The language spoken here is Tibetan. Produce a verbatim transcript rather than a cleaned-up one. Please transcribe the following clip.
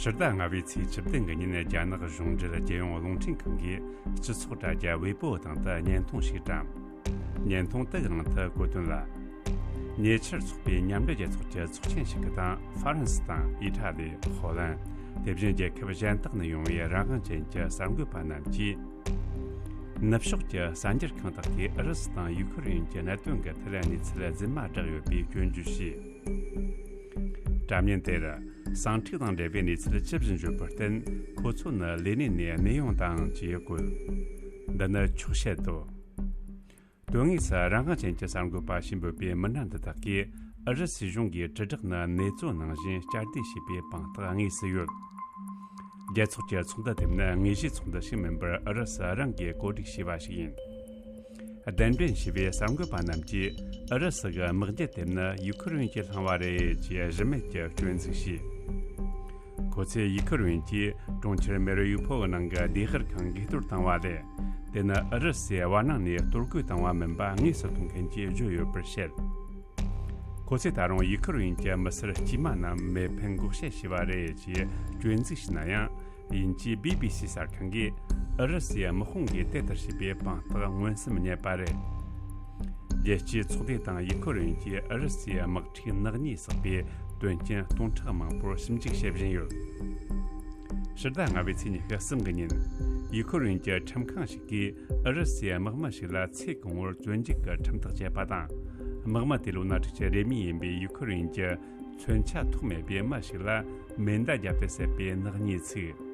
ཕྱི་ཟླ་ལྔ་པའི་ཚེས་བཅུ་བདུན་གྱི་ཉིན། རྒྱ་ནག་གཞུང་འབྲེལ་རྒྱལ་ཡོངས་རླུང་འཕྲིན་ཁང་གིས་སྤྱི་ཚོགས་དྲ་རྒྱ་ཝེ་པོ་སྟེང་དུ་བརྙན་ཐུང་ཞིག་བཀྲམ། བརྙན་ཐུང་དེ་གི་ནང་དུ་གོ་དོན་ལ། ཉེ་ཆར་འཚོགས་པའི་མཉམ་འབྲེལ་རྒྱལ་ཚོགས་ཀྱི་ཚོགས་ཆེན་ཞིག་གི་སྟེང་། ཧྥ་རན་སི་དང་ཨི་ཊ་ལི། ཧོ་ལན། དེ་བཞིན་རྒྱལ་ཁབ་གཞན་དག་ནས་ཡོང་བའི་རང་དབང་ཅན་གྱི་གསར་འགོད་པ་རྣམས་ཀྱིས། ནུབ་ཕྱོགས་ཀྱི་གསར་འགྱུར་ཁང་དག་གིས་ཨུ་རུ་སུ་དང་ཡུ་ཁུ་རེན་གྱི་གནད་དོན་གྱི་ཐད་གནས་ཚུལ་རྫུན་མ་བསྒྲགས་ཡོད་པའི་སྐྱོན་བརྗོད་བྱས། དྲ་བརྙན་དེར་ཟིང་འཁྲུག་དང་འབྲེལ་བའི་གནས་ཚུལ་ཇི་བཞིན་བརྗོད་པར་བརྟེན། ཁོ་ཚོ་ནི་ལས་གནས་ནས་གནས་དབྱུང་བཏང་ཅེས་བཀོད། འདི་ནི་འཁྱོག་བཤད་དོ། དོན་དངོས་སུ་རང་དབང་ཅན་གྱི་གསར་འགོད་པ་ཞེས་འབོད་པའི་མི་སྣ་འདི་དག་གིས། ཨུ་རུ་སུའི་གཞུང་གིས་དྲིལ་བསྒྲགས་ནི་ནེ་ཙོ་ནང་བཞིན་བསྐྱར་ཟློས་བྱས་པའི་དཔང་རྟགས་དངོས་སུ་ཡོད། རྒྱལ་ཚོགས་ཀྱི་ཚོགས་འདུ་དེ་ནི་དངོས་གཞིའི་ཚོགས་འདུ་ཞིག་མིན་པར། ཨུ་རུ་སུ་རང་གིས་བཀོད་སྒྲིག་བྱས་པ་ཞིག་ཡིན། གདན་འདྲེན་བྱས་པའི་གསར་འགོད་པ་རྣམས་ཀྱིས། ཨུ་རུ་སུ་གི་དམག་རྒྱུད་དེ་ནི་ཡུ་ཁུ་རེན་གྱིས་བསླངས་པ་རེད་ཅེས་གཞི་མེད་ཀྱི་སྐྱོན་འཛུགས་བྱས། ཁོ་ཚོས་ཡུ་ཁུ་རེན་གྱིས་གྲོང་ཁྱེར་མེ་རི་ཡུ་ཕོལ་གྱི་ནང་གི་ཟློས་གར་ཁང་གིས་གཏོར་བཏང་བ་ལས། དེ་ནི་ཨུ་རུ་སུའི་བར་སྣང་ནས་གཏོར་རྒོལ་བཏང་བ་མིན་པ་དངོས་སུ་མཐོང་མཁན་གྱིས་བརྗོད་ཡོད་པར་བཤད། ཁོ་ཚོས་ད་རུང་ཡུ་ཁུ་རེན་གྱི་མི་སེར་དཀྱུས་མ་རྣམས་མེ་འཕེན་འགོག་བྱེད་བྱས་པ་རེད་ཅེས་སྐྱོན་འཛུགས་བྱས་ན་ཡང་། ཡིན་གཅིག་བྷི་བྷི་སི་གསར་ཁང་གིས་ཨུ་རུ་སུའི་དམག་དཔུང་གིས་དེ་ལྟར་བྱས་པའི་དཔང་རྟགས་མངོན་སུམ་རྙེད་པ་རེད། རྒྱལ་སྤྱིའི་ཚོགས་སྡེ་དང་ཡུ་ཁུ་རེན་གྱིས་ཨུ་རུ་སུའི་དམག་འཁྲུག་ནག་ཉེས་བསགས་པའི་དོན་རྐྱེན་སྟོང་ཕྲག་མང་པོར་ཞིབ་འཇུག་བྱེད་བཞིན་ཡོད། ཕྱི་ཟླ་ལྔ་པའི་ཚེས་ཉི་ཤུ་གསུམ་གྱི་ཉིན། ཡུ་ཁུ་རེན་གྱི་ཁྲིམས་ཁང་ཞིག་གིས་ཨུ་རུ་སུའི་དམག་མི་ཞིག་ལ་ཚེ་གང་བོར་བཙོན་འཇུག་གི་ཁྲིམས་ཐག་བཅད་པ་དང་། དམག་མི་དེ་ལོ་ན་དྲུག་ཅུ་རེ་གཉིས་ཡིན་པའི་ཡུ་ཁུ་རེན་གྱི་མཚོན་ཆ་ཐོགས་མེད་པའི་མི་ཞིག་ལ་མེ་མདའ་བརྒྱབ་སྟེ་བསད་པའི་ནག་ཉེས་ཚུགས།